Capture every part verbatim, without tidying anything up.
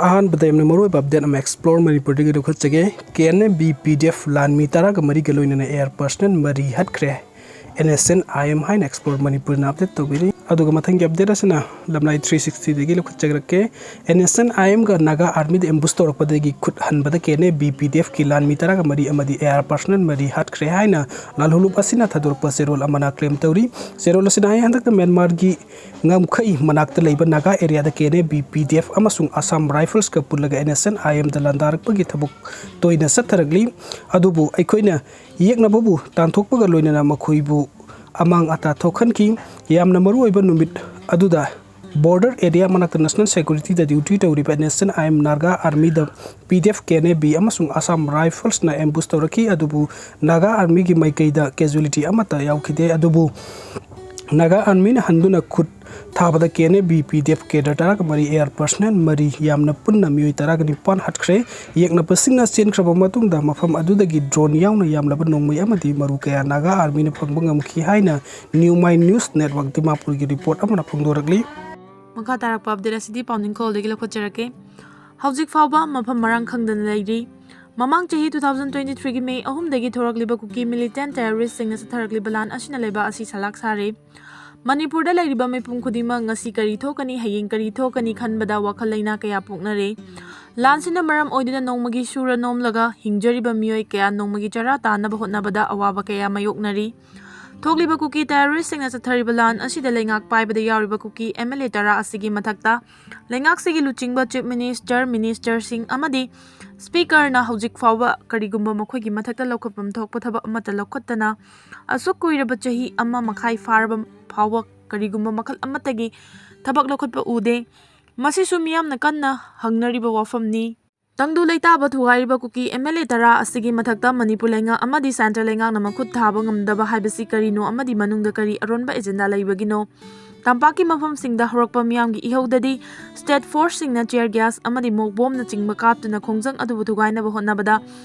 ꯑꯍꯥꯟꯕꯗ ꯌꯥꯝꯅ ꯃꯔꯨꯑꯣꯏꯕ ꯑꯞꯗꯦꯠ ꯑꯃ ꯑꯦꯛꯁꯄ꯭ꯂꯣꯔ ꯃꯅꯤꯄꯨꯔꯗꯒꯤ ꯂꯧꯈꯠꯆꯒꯦ꯫ K N A B P D F ꯂꯥꯟꯃꯤ ꯇꯔꯥꯒ ꯃꯔꯤꯒ ꯂꯣꯏꯅꯅ ꯑꯦꯌꯥꯔ ꯄꯔꯁꯅꯦꯜ ꯃꯔꯤ ꯍꯥꯠꯈ꯭ꯔꯦ꯫ N S N I M ꯍꯥꯏꯅ ꯑꯦꯛꯁꯄ꯭ꯂꯣꯔ ꯃꯅꯤꯄꯨꯔꯅ ꯑꯞꯗꯦꯠ ꯇꯧꯕꯤꯔꯤ꯫ ꯑꯗꯨꯒ ꯃꯊꯪꯒꯤ ꯑꯞꯗꯦꯠ ꯑꯁꯤꯅ ꯂꯝꯂꯥꯏ ꯊ꯭ꯔꯤ ꯁꯤꯛꯁꯇꯤꯗꯒꯤ ꯂꯧꯈꯠꯆꯔꯛꯀꯦ꯫ ꯑꯦꯟ ꯑꯦꯁ ꯑꯦꯟ ꯑꯥꯏ ꯑꯦꯝꯒ ꯅꯥꯒꯥ ꯑꯥꯔꯃꯤꯗ ꯑꯦꯝꯕꯨꯁ ꯇꯧꯔꯛꯄꯗꯒꯤ ꯈꯨꯠ ꯍꯟꯕꯗ K N A B P ꯗꯤ ꯑꯦꯐꯀꯤ ꯂꯥꯟꯃꯤ ꯇꯔꯥꯒ ꯃꯔꯤ ꯑꯃꯗꯤ ꯑꯦꯌꯥꯔ ꯄꯔꯁꯅꯦꯜ ꯃꯔꯤ ꯍꯥꯠꯈ꯭ꯔꯦ ꯍꯥꯏꯅ ꯂꯥꯜꯍꯧꯂꯨꯞ ꯑꯁꯤꯅ ꯊꯥꯗꯣꯔꯛꯄ ꯆꯦꯔꯣꯜ ꯑꯃꯅ ꯀ꯭ꯂꯦꯝ ꯇꯧꯔꯤ꯫ ꯆꯦꯔꯣꯜ ꯑꯁꯤꯅ ꯍꯥꯏ, ꯍꯟꯗꯛꯇ ꯃ꯭ꯌꯥꯟꯃꯥꯔꯒꯤ ꯉꯝꯈꯩ ꯃꯅꯥꯛꯇ ꯂꯩꯕ ꯅꯥꯒꯥ ꯑꯦꯔꯤꯌꯥꯗ K N A B P D F ꯑꯃꯁꯨꯡ ꯑꯁꯥꯝ ꯔꯥꯏꯐꯜꯁꯀ ꯄꯨꯜꯂꯒ ꯑꯦꯟ ꯑꯦꯁ ꯑꯦꯟ ꯑꯥꯏ ꯑꯦꯝꯗ ꯂꯥꯟꯗꯥꯔꯛꯄꯒꯤ ꯊꯕꯛ ꯇꯣꯏꯅ ꯆꯠꯊꯔꯛꯂꯤ꯫ ꯑꯗꯨꯕꯨ ꯑꯩꯈꯣꯏꯅ ꯌꯦꯛꯅꯕꯕꯨ ꯇꯥꯟꯊꯣꯛꯄꯒ ꯂꯣꯏꯅꯅ ꯃꯈꯣꯏꯕꯨ ꯑꯃꯥꯡ ꯑꯇꯥ ꯊꯣꯛꯍꯟꯈꯤ꯫ ꯌꯥꯝꯅ ꯃꯔꯨꯑꯣꯏꯕ ꯅꯨꯃꯤꯠ ꯑꯗꯨꯗ ꯕꯣꯔꯗꯔ ꯑꯦꯔꯤꯌꯥ ꯃꯅꯥꯛꯇ ꯅꯦꯁꯅꯦꯜ ꯁꯦꯀ꯭ꯌꯨꯔꯤꯇꯤꯗ ꯗ꯭ꯌꯨꯇꯤ ꯇꯧꯔꯤꯕ N S N I M Naga ꯑꯥꯔꯃꯤꯗ P D F, K N A B ꯑꯃꯁꯨꯡ ꯑꯁꯥꯝ ꯔꯥꯏꯐꯜꯁꯅ ꯑꯦꯝꯕꯨꯁ ꯇꯧꯔꯛꯈꯤ꯫ ꯑꯗꯨꯕꯨ ꯅꯥꯒꯥ ꯑꯥꯔꯃꯤꯒꯤ ꯃꯥꯏꯀꯩꯗ ꯀꯦꯖꯨꯑꯦꯂꯤꯇꯤ ꯑꯃꯠꯇ ꯌꯥꯎꯈꯤꯗꯦ꯫ ꯑꯗꯨꯕꯨ ꯅꯥꯒꯥ ꯑꯥꯔꯃꯤꯅ ꯍꯟꯗꯨꯅ ꯈꯨꯠ ꯊꯥꯕꯗ K N A B P D F cadre ꯇꯔꯥꯒ ꯃꯔꯤ, ꯑꯦꯌꯥꯔ ꯄꯔꯁꯅꯦꯜ ꯃꯔꯤ ꯌꯥꯝꯅ ꯄꯨꯟꯅ ꯃꯤꯑꯣꯏ ꯇꯔꯥꯒ ꯅꯤꯄꯥꯟ ꯍꯥꯠꯈ꯭ꯔꯦ꯫ ꯌꯦꯛꯅꯕꯁꯤꯡꯅ ꯆꯦꯟꯈ꯭ꯔꯕ ꯃꯇꯨꯡꯗ ꯃꯐꯝ ꯑꯗꯨꯗꯒꯤ ꯗ꯭ꯔꯣꯟ ꯌꯥꯎꯅ ꯌꯥꯝꯂꯕ ꯅꯣꯡꯃꯩ ꯑꯃꯗꯤ ꯃꯔꯨ ꯀꯌꯥ ꯅꯥꯒꯥ ꯑꯥꯔꯃꯤꯅ ꯐꯪꯕ ꯉꯝꯈꯤ ꯍꯥꯏꯅ ꯅ꯭ꯌꯨ ꯃꯥꯏꯟ ꯅ꯭ꯌꯨꯁ ꯅꯦꯠꯋꯥꯔꯛ ꯗꯤꯃꯥꯄꯨꯔꯒꯤ ꯔꯤꯄꯣꯔꯠ ꯑꯃꯅ ꯐꯣꯡꯗꯣꯔꯛꯂꯤ꯫ ꯃꯈꯥ ꯇꯥꯔꯛꯄ ꯑꯞꯗꯦꯠ ꯑꯁꯤꯗꯤ ꯄꯥꯎꯅꯤꯡꯈꯣꯜꯗꯒꯤ ꯂꯧꯈꯠꯆꯔꯛꯀꯦ꯫ ꯍꯧꯖꯤꯛ ꯐꯥꯎꯕ ꯃꯐꯝ ꯃꯔꯥꯡ ꯈꯪꯗꯅ ꯂꯩꯔꯤ꯫ ꯃꯃꯥꯡ ꯆꯍꯤ two thousand twenty three ꯒꯤ May ꯑꯍꯨꯝꯗꯒꯤ ꯊꯣꯔꯛꯂꯤꯕ ꯀꯨꯀꯤ ꯃꯤꯂꯤꯇꯦꯟ ꯇꯦꯔꯣꯔꯤꯁꯁꯤꯡꯅ ꯆꯠꯊꯔꯛꯂꯤꯕ ꯂꯥꯟ ꯑꯁꯤꯅ ꯂꯩꯕꯥꯛ ꯑꯁꯤ ꯁꯂꯥꯛ ꯁꯥꯔꯦ꯫ ꯃꯅꯤꯄꯨꯔꯗ ꯂꯩꯔꯤꯕ ꯃꯤꯄꯨꯝ ꯈꯨꯗꯤꯡꯃꯛ ꯉꯁꯤ ꯀꯔꯤ ꯊꯣꯛꯀꯅꯤ, ꯍꯌꯦꯡ ꯀꯔꯤ ꯊꯣꯛꯀꯅꯤ ꯈꯟꯕꯗ ꯋꯥꯈꯜ ꯂꯩꯅꯥ ꯀꯌꯥ ꯄꯣꯛꯅꯔꯦ꯫ ꯂꯥꯟꯁꯤꯅ ꯃꯔꯝ ꯑꯣꯏꯗꯨꯅ ꯅꯣꯡꯃꯒꯤ ꯁꯨꯔ ꯅꯣꯝꯂꯒ ꯍꯤꯡꯖꯔꯤꯕ ꯃꯤꯑꯣꯏ ꯀꯌꯥ ꯅꯣꯡꯃꯒꯤ ꯆꯔꯥ ꯇꯥꯅꯕ ꯍꯣꯠꯅꯕꯗ ꯑꯋꯥꯕ ꯀꯌꯥ ꯃꯥꯌꯣꯛꯅꯔꯤ꯫ ꯊꯣꯛꯂꯤꯕ ꯀꯨꯀꯤ ꯇꯦꯔꯣꯔꯤꯁꯁꯤꯡꯅ ꯆꯠꯊꯔꯤꯕ ꯂꯥꯟ ꯑꯁꯤꯗ ꯂꯩꯉꯥꯛ ꯄꯥꯏꯕꯗ ꯌꯥꯎꯔꯤꯕ ꯀꯨꯀꯤ ꯑꯦꯝ ꯑꯦꯜ ꯑꯦ ꯇꯔꯥ ꯑꯁꯤꯒꯤ ꯃꯊꯛꯇ ꯂꯩꯉꯥꯛꯁꯤꯒꯤ ꯂꯨꯆꯤꯡꯕ ꯆꯤꯐ ꯃꯤꯅꯤꯁꯇꯔ, ꯃꯤꯅꯤꯁꯇꯔꯁꯤꯡ ꯑꯃꯗꯤ ꯁ꯭ꯄꯤꯀꯔꯅ ꯍꯧꯖꯤꯛ ꯐꯥꯎꯕ ꯀꯔꯤꯒꯨꯝꯕ ꯃꯈꯣꯏꯒꯤ ꯃꯊꯛꯇ ꯂꯧꯈꯠꯐꯝ ꯊꯣꯛꯄ ꯊꯕꯛ ꯑꯃꯠꯇ ꯂꯧꯈꯠꯇꯅ ꯑꯁꯨꯛ ꯀꯨꯏꯔꯕ ꯆꯍꯤ ꯑꯃ ꯃꯈꯥꯏ ꯐꯥꯔꯕ ꯐꯥꯎꯕ ꯀꯔꯤꯒꯨꯝꯕ ꯃꯈꯜ ꯑꯃꯠꯇꯒꯤ ꯊꯕꯛ ꯂꯧꯈꯠꯄ ꯎꯗꯦ꯫ ꯃꯁꯤꯁꯨ ꯃꯤꯌꯥꯝꯅ ꯀꯟꯅ ꯍꯪꯅꯔꯤꯕ ꯋꯥꯐꯝꯅꯤ꯫ ꯇꯪꯗꯨ ꯂꯩꯇꯥꯕ ꯊꯨꯒꯥꯏꯔꯤꯕ ꯀꯨꯀꯤ ꯑꯦꯝ ꯑꯦꯜ ꯑꯦ ꯇꯔꯥ ꯑꯁꯤꯒꯤ ꯃꯊꯛꯇ ꯃꯅꯤꯄꯨꯔ ꯂꯩꯉꯥꯛ ꯑꯃꯗꯤ ꯁꯦꯟꯇ꯭ꯔꯦꯜ ꯂꯩꯉꯥꯛꯅ ꯃꯈꯨꯠ ꯊꯥꯕ ꯉꯝꯗꯕ ꯍꯥꯏꯕꯁꯤ ꯀꯔꯤꯅꯣ ꯑꯃꯗꯤ ꯃꯅꯨꯡꯗ ꯀꯔꯤ ꯑꯔꯣꯟꯕ ꯑꯦꯖꯦꯟꯗꯥ ꯂꯩꯕꯒꯤꯅꯣ? ꯇꯝꯄꯥꯛꯀꯤ ꯃꯐꯝꯁꯤꯡꯗ ꯍꯧꯔꯛꯄ ꯃꯤꯌꯥꯝꯒꯤ ꯏꯍꯧꯗꯗꯤ ꯁ꯭ꯇꯦꯠ ꯐꯣꯔꯁꯁꯤꯡꯅ ꯇꯤꯌꯔ ꯒ꯭ꯌꯥꯁ ꯑꯃꯗꯤ ꯃꯣꯛ ꯕꯣꯝꯅꯆꯤꯡꯕ ꯀꯥꯞꯇꯨꯅ ꯈꯣꯡꯖꯪ ꯑꯗꯨꯕꯨ ꯊꯨꯒꯥꯏꯅꯕ ꯍꯣꯠꯅꯕꯗ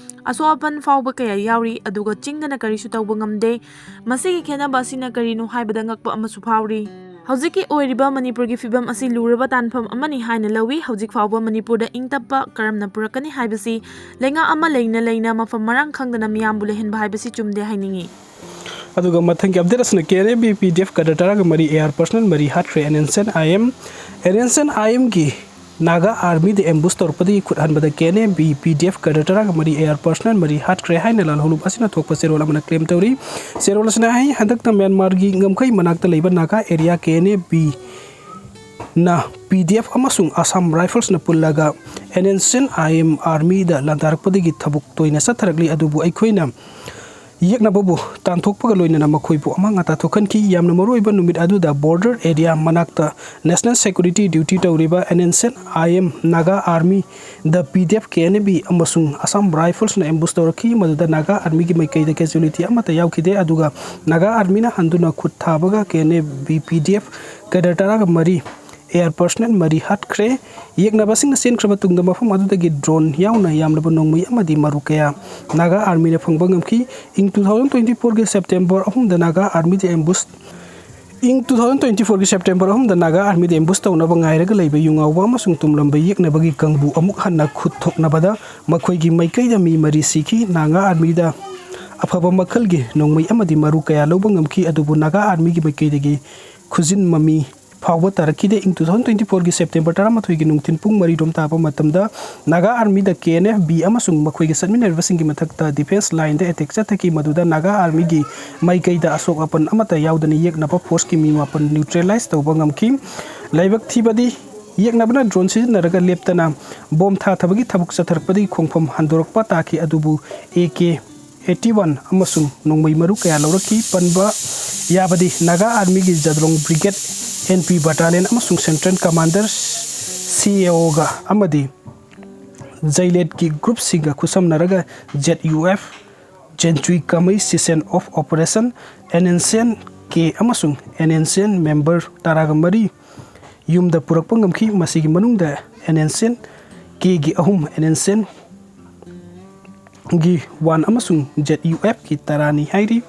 ꯑꯁꯣꯛ ꯑꯄꯟ ꯐꯥꯎꯕ ꯀꯌꯥ ꯌꯥꯎꯔꯤ, ꯑꯗꯨꯒ ꯆꯤꯡꯗꯅ ꯀꯔꯤꯁꯨ ꯇꯧꯕ ꯉꯝꯗꯦ꯫ ꯃꯁꯤꯒꯤ ꯈꯦꯠꯅꯕ ꯑꯁꯤꯅ ꯀꯔꯤꯅꯣ ꯍꯥꯏꯕꯗ ꯉꯛꯄ ꯑꯃꯁꯨ ꯐꯥꯎꯔꯤ꯫ ꯍꯧꯖꯤꯛꯀꯤ ꯑꯣꯏꯔꯤꯕ ꯃꯅꯤꯄꯨꯔꯒꯤ ꯐꯤꯕꯝ ꯑꯁꯤ ꯂꯨꯔꯕ ꯇꯥꯟꯐꯝ ꯑꯃꯅꯤ ꯍꯥꯏꯅ ꯂꯧꯏ꯫ ꯍꯧꯖꯤꯛ ꯐꯥꯎꯕ ꯃꯅꯤꯄꯨꯔꯗ ꯏꯪ ꯇꯞꯄ ꯀꯔꯝꯅ ꯄꯨꯔꯛꯀꯅꯤ ꯍꯥꯏꯕꯁꯤ ꯂꯩꯉꯥꯛ ꯑꯃ ꯂꯩꯅ ꯂꯩꯅ ꯃꯐꯝ ꯃꯔꯥꯡ ꯈꯪꯗꯅ ꯃꯤꯌꯥꯝꯕꯨ ꯂꯩꯍꯟꯕ ꯍꯥꯏꯕꯁꯤ ꯆꯨꯝꯗꯦ ꯍꯥꯏꯅꯤꯡꯏ꯫ ꯑꯗꯨꯒ ꯃꯊꯪꯒꯤ ꯑꯞꯗꯦꯠ ꯑꯁꯤꯅ K N A B P D F cadre ꯇꯔꯥꯒ ꯃꯔꯤ ꯑꯦ ꯑꯥꯔ ꯄꯔꯁꯅꯦꯜ ꯃꯔꯤ ꯍꯥꯠꯈ꯭ꯔꯦ꯫ N N C N I M, N N C N I ꯑꯦꯝꯒꯤ ꯅꯥꯒꯥ ꯑꯥꯔꯃꯤꯗ ꯑꯦꯝꯕꯨꯁ ꯇꯧꯔꯛꯄꯗꯒꯤ ꯈꯨꯠ ꯍꯟꯕꯗ K N A B P D F cadre ꯇꯔꯥꯒ ꯃꯔꯤ ꯑꯦ ꯑꯥꯔ ꯄꯔꯁꯅꯦꯜ ꯃꯔꯤ ꯍꯥꯠꯈ꯭ꯔꯦ ꯍꯥꯏꯅ ꯂꯥꯜꯍꯧꯂꯨꯞ ꯑꯁꯤꯅ ꯊꯣꯛꯄ ꯆꯦꯔꯣꯜ ꯑꯃꯅ ꯀ꯭ꯂꯦꯝ ꯇꯧꯔꯤ꯫ ꯆꯦꯔꯣꯜ ꯑꯁꯤꯅ ꯍꯥꯏ, ꯍꯟꯗꯛꯇ ꯃ꯭ꯌꯥꯟꯃꯥꯔꯒꯤ ꯉꯝꯈꯩ ꯃꯅꯥꯛꯇ ꯂꯩꯕ Naga area K N A B ꯅ ꯄꯤ ꯗꯤ ꯑꯦꯐ ꯑꯃꯁꯨꯡ ꯑꯁꯥꯝ ꯔꯥꯏꯐꯜꯁꯅ ꯄꯨꯜꯂꯒ N N C N I M ꯑꯥꯔꯃꯤꯗ ꯂꯥꯟꯗꯥꯔꯛꯄꯗꯒꯤ ꯊꯕꯛ ꯇꯣꯏꯅ ꯆꯠꯊꯔꯛꯂꯤ, ꯑꯗꯨꯕꯨ ꯑꯩꯈꯣꯏꯅ ꯌꯦꯛꯅꯕꯕꯨ ꯇꯥꯟꯊꯣꯛꯄꯒ ꯂꯣꯏꯅꯅ ꯃꯈꯣꯏꯕꯨ ꯑꯃꯥꯡ ꯑꯇꯥ ꯊꯣꯛꯍꯟꯈꯤ꯫ ꯌꯥꯝꯅ ꯃꯔꯨꯑꯣꯏꯕ ꯅꯨꯃꯤꯠ ꯑꯗꯨꯗ ꯕꯣꯔꯗꯔ ꯑꯦꯔꯤꯌꯥ ꯃꯅꯥꯛꯇ ꯅꯦꯁꯅꯦꯜ ꯁꯦꯀ꯭ꯌꯨꯔꯤꯇꯤ ꯗ꯭ꯌꯨꯇꯤ ꯇꯧꯔꯤꯕ N N C N I M Naga army ꯗ P D F, K N A B ꯑꯃꯁꯨꯡ ꯑꯁꯥꯝ ꯔꯥꯏꯐꯜꯁꯅ ꯑꯦꯝꯕꯨꯁ ꯇꯧꯔꯛꯈꯤ꯫ ꯃꯗꯨꯗ ꯅꯥꯒꯥ ꯑꯥꯔꯃꯤꯒꯤ ꯃꯥꯏꯀꯩꯗ ꯀꯦꯖꯨꯑꯦꯂꯤꯇꯤ ꯑꯃꯠꯇ ꯌꯥꯎꯈꯤꯗꯦ, ꯑꯗꯨꯒ ꯅꯥꯒꯥ ꯑꯥꯔꯃꯤꯅ ꯍꯟꯗꯨꯅ ꯈꯨꯠ ꯊꯥꯕꯒ K N A B P D F cadre ꯇꯔꯥꯒ ꯃꯔꯤ, ꯑꯦꯌꯥꯔ ꯄꯔꯁꯅꯦꯜ ꯃꯔꯤ ꯍꯥꯠꯈ꯭ꯔꯦ꯫ ꯌꯦꯛꯅꯕꯁꯤꯡꯅ ꯆꯦꯟꯈ꯭ꯔꯕ ꯇꯨꯡꯗ ꯃꯐꯝ ꯑꯗꯨꯗꯒꯤ ꯗ꯭ꯔꯣꯟ ꯌꯥꯎꯅ ꯌꯥꯝꯂꯕ ꯅꯣꯡꯃꯩ ꯑꯃꯗꯤ ꯃꯔꯨ ꯀꯌꯥ ꯅꯥꯒꯥ ꯑꯥꯔꯃꯤꯅ ꯐꯪꯕ ꯉꯝꯈꯤ꯫ ꯏꯪ ꯇꯨ ꯊꯥꯎꯖꯟ ꯇ꯭ꯋꯦꯟꯇꯤ ꯐꯣꯔꯒꯤ ꯁꯦꯞꯇꯦꯝꯕꯔ ꯑꯍꯨꯝꯗ ꯅꯥꯒꯥ ꯑꯥꯔꯃꯤꯗ ꯑꯦꯝꯕꯨꯁ ꯏꯪ ꯇꯨ ꯊꯥꯎꯖꯟ ꯇ꯭ꯋꯦꯟꯇꯤ ꯐꯣꯔꯒꯤ ꯁꯦꯞꯇꯦꯝꯕꯔ ꯑꯍꯨꯝꯗ ꯅꯥꯒꯥ ꯑꯥꯔꯃꯤꯗ ꯑꯦꯝꯕꯨꯁ ꯇꯧꯅꯕ ꯉꯥꯏꯔꯒ ꯂꯩꯕ ꯌꯨꯉꯥꯎꯕ ꯑꯃꯁꯨꯡ ꯇꯨꯝꯂꯝꯕ ꯌꯦꯛꯅꯕꯒꯤ ꯀꯥꯡꯕꯨ ꯑꯃꯨꯛ ꯍꯟꯅ ꯈꯨꯠ ꯊꯣꯛꯅꯕꯗ ꯃꯈꯣꯏꯒꯤ ꯃꯥꯏꯀꯩꯗ ꯃꯤ ꯃꯔꯤ ꯁꯤꯈꯤ꯫ ꯅꯥꯒꯥ ꯑꯥꯔꯃꯤꯗ ꯑꯐꯕ ꯃꯈꯜꯒꯤ ꯅꯣꯡꯃꯩ ꯑꯃꯗꯤ ꯃꯔꯨ ꯀꯌꯥ ꯂꯧꯕ ꯉꯝꯈꯤ, ꯑꯗꯨꯕꯨ ꯅꯥꯒꯥ ꯑꯥꯔꯃꯤꯒꯤ ꯃꯥꯏꯀꯩꯗꯒꯤ ꯈꯨꯖꯤꯟ ꯃꯃꯤ ꯐꯥꯎꯕ ꯇꯥꯔꯛꯈꯤꯗꯦ꯫ ꯏꯪ ꯇꯨ ꯊꯥꯎꯖꯟ ꯇ꯭ꯋꯦꯟꯇꯤ ꯐꯣꯔꯒꯤ ꯁꯦꯞꯇꯦꯝꯕꯔ ꯇꯔꯥꯃꯥꯊꯣꯏꯒꯤ ꯅꯨꯡꯊꯤꯜ ꯄꯨꯡ ꯃꯔꯤ ꯔꯣꯝ ꯇꯥꯕ ꯃꯇꯝꯗ ꯅꯥꯒꯥ ꯑꯥꯔꯃꯤꯗ ꯀꯦ ꯑꯦꯟ ꯑꯦꯐ ꯕꯤ ꯑꯃꯁꯨꯡ ꯃꯈꯣꯏꯒꯤ ꯆꯠꯃꯤꯟꯅꯔꯤꯕꯁꯤꯡꯒꯤ ꯃꯊꯛꯇ ꯗꯤꯐꯦꯟꯁ ꯂꯥꯏꯟꯗ ꯑꯦꯇꯦꯛ ꯆꯠꯊꯈꯤ, ꯃꯗꯨꯗ ꯅꯥꯒꯥ ꯑꯥꯔꯃꯤꯒꯤ ꯃꯥꯏꯀꯩꯗ ꯑꯁꯣꯛ ꯑꯄꯟ ꯑꯃꯠꯇ ꯌꯥꯎꯗꯅ ꯌꯦꯛꯅꯕ ꯐꯣꯔꯁꯀꯤ ꯃꯤ ꯃꯥꯄꯟ ꯅ꯭ꯌꯨꯇ꯭ꯔꯦꯂꯥꯏꯁ ꯇꯧꯕ ꯉꯝꯈꯤ꯫ ꯂꯥꯏꯕꯛ ꯊꯤꯕꯗꯤ, ꯌꯦꯛꯅꯕꯅ ꯗ꯭ꯔꯣꯟ ꯁꯤꯖꯤꯟꯅꯔꯒ ꯂꯦꯞꯇꯅ ꯕꯣꯝ ꯊꯥꯊꯕꯒꯤ ꯊꯕꯛ ꯆꯠꯊꯔꯛꯄꯗꯒꯤ ꯈꯣꯡꯐꯝ ꯍꯟꯗꯣꯔꯛꯄ ꯇꯥꯈꯤ, ꯑꯗꯨꯕꯨ ꯑꯦ ꯀꯦ ꯑꯩꯠꯇꯤ ꯋꯥꯟ ꯑꯃꯁꯨꯡ ꯅꯣꯡꯃꯩ ꯃꯔꯨ ꯀꯌꯥ ꯂꯧꯔꯛꯈꯤ꯫ ꯄꯟꯕ ꯌꯥꯕꯗꯤ, ꯅꯥꯒꯥ ꯑꯥꯔꯃꯤꯒꯤ Zadrong brigade, N P battalion ꯑꯃꯁꯨꯡ ꯁꯦꯟꯇ꯭ꯔꯦꯜ ꯀꯃꯥꯟꯗꯔ, ꯁꯤ ꯑꯦ ꯑꯣꯒ ꯑꯃꯗꯤ ꯖꯩꯂꯦꯠꯀꯤ ꯒ꯭ꯔꯨꯞꯁꯤꯡꯒ ꯈꯨꯠꯁꯝꯅꯔꯒ Z U F, Zenchui Kamei cessation of operation, N N C N K ꯑꯃꯁꯨꯡ N N C N member ꯇꯔꯥꯒ ꯃꯔꯤ ꯌꯨꯝꯗ ꯄꯨꯔꯛꯄ ꯉꯝꯈꯤ꯫ ꯃꯁꯤꯒꯤ ꯃꯅꯨꯡꯗ ꯑꯦꯟ ꯑꯦꯟ ꯁꯤ ꯑꯦꯟ ꯀꯦꯒꯤ ꯑꯍꯨꯝ, ꯑꯦꯟ ꯑꯦꯟ ꯁꯤ ꯑꯦꯟ ꯒꯤ ꯋꯥꯟ ꯑꯃꯁꯨꯡ ꯖꯦꯠ ꯌꯨ ꯑꯦꯐꯀꯤ ꯇꯔꯥꯅꯤ ꯍꯥꯏꯔꯤ꯫